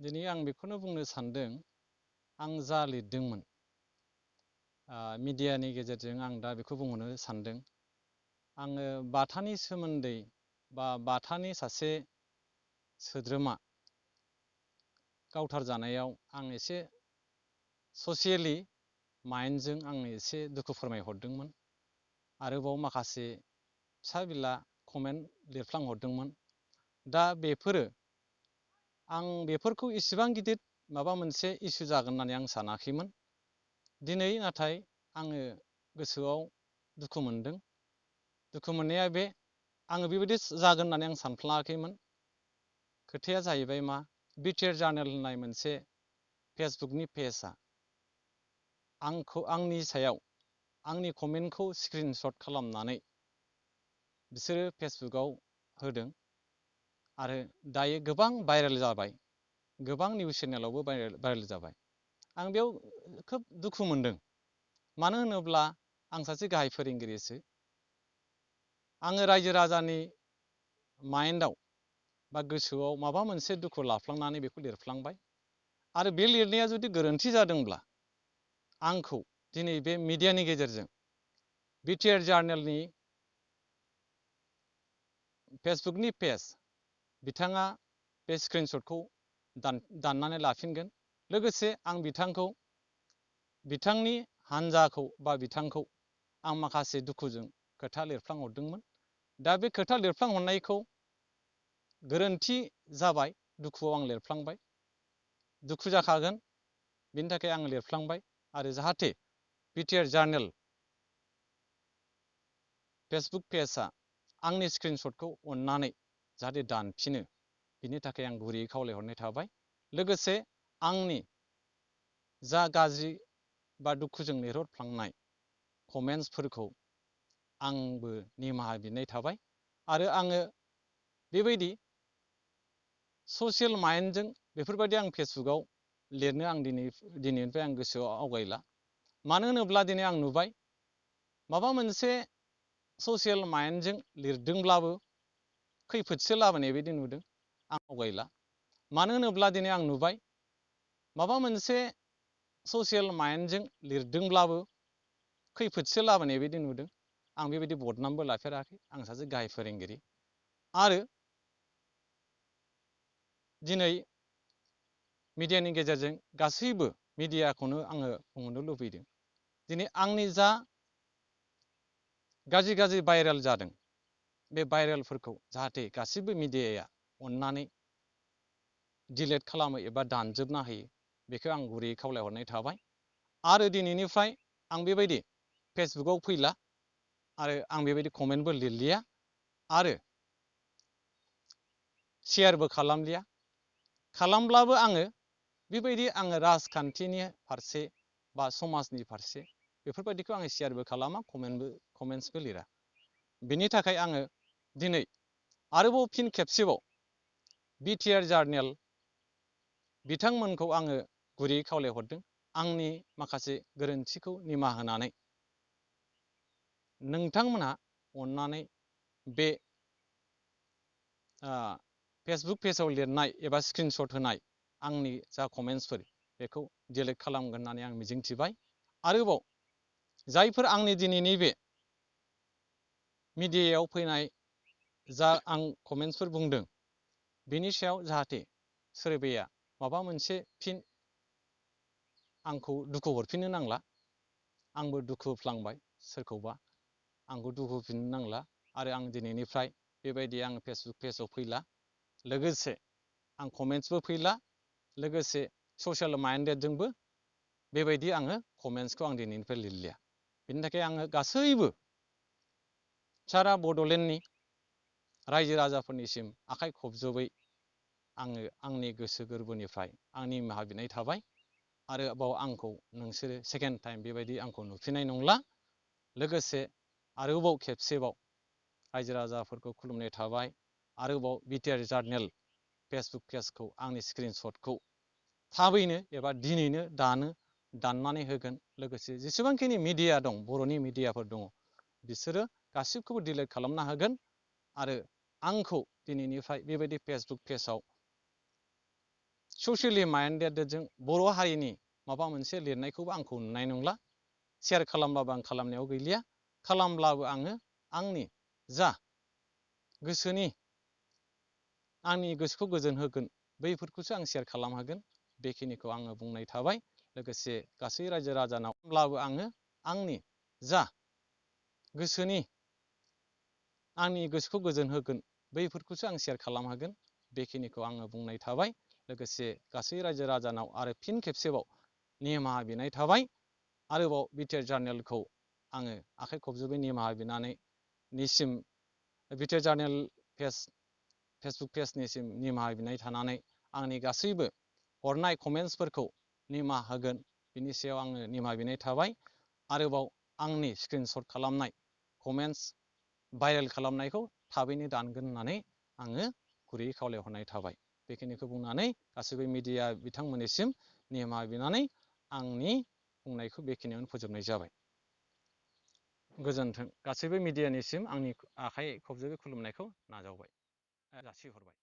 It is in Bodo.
दिनै आं बेखौनो बुंनो सानदों, आं जा लिरदोंमोन मिडियानि गेजेरजों आं दा बेखौ बुंहरनो सानदों। आङो बाथानि सोमोन्दै बा बाथानि सासे सोद्रोमा गावथारजानायाव आं एसे ससियेलि माइन्डजों आं एसे दुखु फोरमायहरदोंमोन। आरोबाव माखासे फिसा बिला कमेन्ट लिरफ्लांहरदोंमोन। दा बेफोरो आं बेफोरखौ इसेबां गिदिर माबा मोनसे इस्यु जागोन होननानै आं सानाखैमोन। दिनै नाथाय आङो गोसोआव दुखु मोनदों। दुखु मोननाया बे, आङो बेबायदि जागोन होननानै आं सानफ्लाङाखैमोन। खोथाया जाहैबाय मा, बिटिआर जार्नेल होननाय मोनसे फेसबुकनि पेजआ आंनि सायाव आंनि कमेन्टखौ स्क्रिनशट खालामनानै बिसोरो फेसबुकाव होदों आरो दायो गोबां भाइरेल जाबाय, गोबां निउस चेनेलावबो भाइरेल जाबाय। आं बेयाव खोब दुखु मोनदों। मानो होनोब्ला आं सासे गाहाय फोरोंगिरिसो। आङो रायजो राजानि माइन्डआव बा गोसोआव माबा मोनसे दुखु लाफ्लांनानै बेखौ लिरफ्लांबाय। आरो बे लिरनाया जुदि गोरोन्थि जादोंब्ला आंखौ दिनै बे मिडियानि गेजेरजों बिटिआर जार्नेलनि फेसबुकनि पेज बिथाङा बे स्क्रिनशटखौ दाननानै लाफिनगोन। लोगोसे आं बिथांनि हान्जाखौ बा बिथांखौ आं माखासे दुखुजों खोथा लिरफ्लांहरदोंमोन। दा बे खोथा लिरफ्लांहरनायखौ गोरोन्थि जाबाय, दुखुआव आं लिरफ्लांबाय, दुखु जाखागोन, बिनि थाखाय आं लिरफ्लांबाय। आरो जाहाथे बिटिआर जार्नेल फेसबुक पेजआ आंनि स्क्रिनशटखौ अननानै जाहाथे दानफिनो, बिनि थाखाय आं गुरैयै खावलायहरनाय थाबाय। लोगोसे आंनि जा गाज्रि बा दुखुजों लिरहरफ्लांनाय कमेन्टसफोरखौ आंबो निमाहा बिनाय थाबाय। आरो आङो बेबायदि ससियेल माइन्डजों बेफोरबायदि आं फेसबुकाव लिरनो आं दिनैनिफ्राय आं गोसोआव आवगायला। मानो होनोब्ला दिनै आं नुबाय, माबा मोनसे ससियेल माइन्डजों लिरदोंब्लाबो खैफोदसो लाबोनाय बायदि नुदों। आं आवगायला। मानो होनोब्ला दिनै आं नुबाय, माबा मोनसे ससियेल माइन्डजों लिरदोंब्लाबो खैफोदसो लाबोनाय बायदि नुदों। आं बेबायदि बदनामबो लाफेराखै। आं सासे गाहाय फोरोंगिरि। आरो दिनै मिडियानि गेजेरजों गासैबो मिडियाखौनो आङो बुंनो लुबैदों, दिनै आंनि जा गाज्रि भाइरेल जादों, बे भाइरेलफोरखौ जाहाथे गासैबो मिडियाया अननानै डिलिट खालामो एबा दानजोबना होयो, बेखौ आं गुरैयै खावलायहरनाय थाबाय। आरो दिनैनिफ्राय आं बेबायदि फेसबुकाव फैला आरो आं बेबायदि कमेन्टबो लिरलिया आरो शेयारबो खालामलिया। खालामब्लाबो आङो बेबायदि राजखान्थिनि फारसे बा समाजनि फारसे बेफोरबायदिखौ आङो शेयारबो खालामा, कमेन्टसबो लिरा। बिनि थाखाय आङो दिनै आरोबाव फिन खेबसेबाव बिटिआर जार्नेल बिथांमोनखौ आङो गुरैयै खावलायहरदों, आंनि माखासे गोरोन्थिखौ निमाहा होनानै नोंथांमोनहा अननानै बे फेसबुक पेजाव लिरनाय एबा स्क्रिनशट होनाय आंनि जा कमेन्टसफोर, बेखौ डिलिट खालामगोन होननानै आं मिजिंथिबाय। आरोबाव जायफोर आंनि दिनैनि बे मिडियायाव फैनाय जा आं कमेन्टसफोर बुंदों, बेनि सायाव जाहाथे सोरबाया माबा मोनसे फिन आंखौ दुखु हरफिननो नांला। आंबो दुखु होफ्लांबाय सोरखौबा, आंखौ दुखु होफिननो नांला। आरो आं दिनैनिफ्राय बेबायदि आं फेसबुक पेजाव फैला, लोगोसे आं कमेन्टसबो फैला, लोगोसे ससियेल माइन्डेडजोंबो बेबायदि आङो कमेन्टसखौ आं दिनैनिफ्राय लिरलिया। बिनि थाखाय आङो गासैबो सारा बड'लेण्डनि रायजो राजाफोरनिसिम आखाइ खबजबै आङो आंनि गोसो गोरबोनिफ्राय आंनि निमाहा बिनाय थाबाय। आरोबाव आंखौ नोंसोरो सेकेन्ड टाइम बेबायदि आंखौ नुफिननाय नंला। लोगोसे आरोबाव खेबसेबाव रायजो राजाफोरखौ खुलुमनाय थाबाय। आरोबाव बिटिआर जार्नेल फेसबुक पेजखौ आंनि स्क्रिनशटखौ थाबैनो एबा दिनैनो दाननानै होगोन। लोगोसे जेसेबांखिनि मिडिया दं, बर'नि मिडियाफोर दङ, बिसोरो गासिबखौबो डिलिट खालामना होगोन। आरो आंखौ दिनैनिफ्राय बेबायदि फेसबुक पेजाव ससियेलि माइन्डेडजों बर' हारिनि माबा मोनसे लिरनायखौबो आंखौ नुनाय नंला। शेयार खालामब्लाबो आं खालामनायाव गैलिया, खालामब्लाबो आङो आंनि जा गोसोनि आंनि गोसोखौ गोजोन होगोन बैफोरखौसो आं शेयार खालामहागोन। बेखिनिखौ आङो बुंनाय थाबाय। लोगोसे गासै रायजो राजानाव होमब्लाबो आङो आंनि जा गोसोनि आंनि गोसोखौ गोजोन होगोन बैफोरखौसो आं शेयार खालामहागोन। बेखिनिखौ आङो बुंनाय थाबाय। लोगोसे गासै रायजो राजानाव आरो फिन खेबसेबाव निमाहा बिनाय थाबाय। आरोबाव बिटिआर जार्नेलखौ आङो आखाइ खबजोबै निमाहा बिनानै निसिम बिटिआर जार्नेल फेसबुक पेजनिसिम निमाहा बिनाय थानानै आंनि गासैबो हरनाय कमेन्ट्सफोरखौ निमाहा होगोन बिनि सायाव आङो निमाहा बिनाय थाबाय। आरोबाव आंनि स्क्रिनशट खालामनाय कमेन्ट्स भाइरेल खालामनायखौ थाबैनो दानगोन होननानै आङो गुरैयै खावलायहरनाय थाबाय। बेखिनिखौ बुंनानै गासैबो मिडिया बिथांमोननिसिम निमाहा बिनानै आंनि बुंनायखौ बेखिनियावनो फोजोबनाय जाबाय। गोजोन्थों। गासैबो मिडियानिसिम आंनि आखाइ खबजोबै खुलुमनायखौ जासिहरबाय।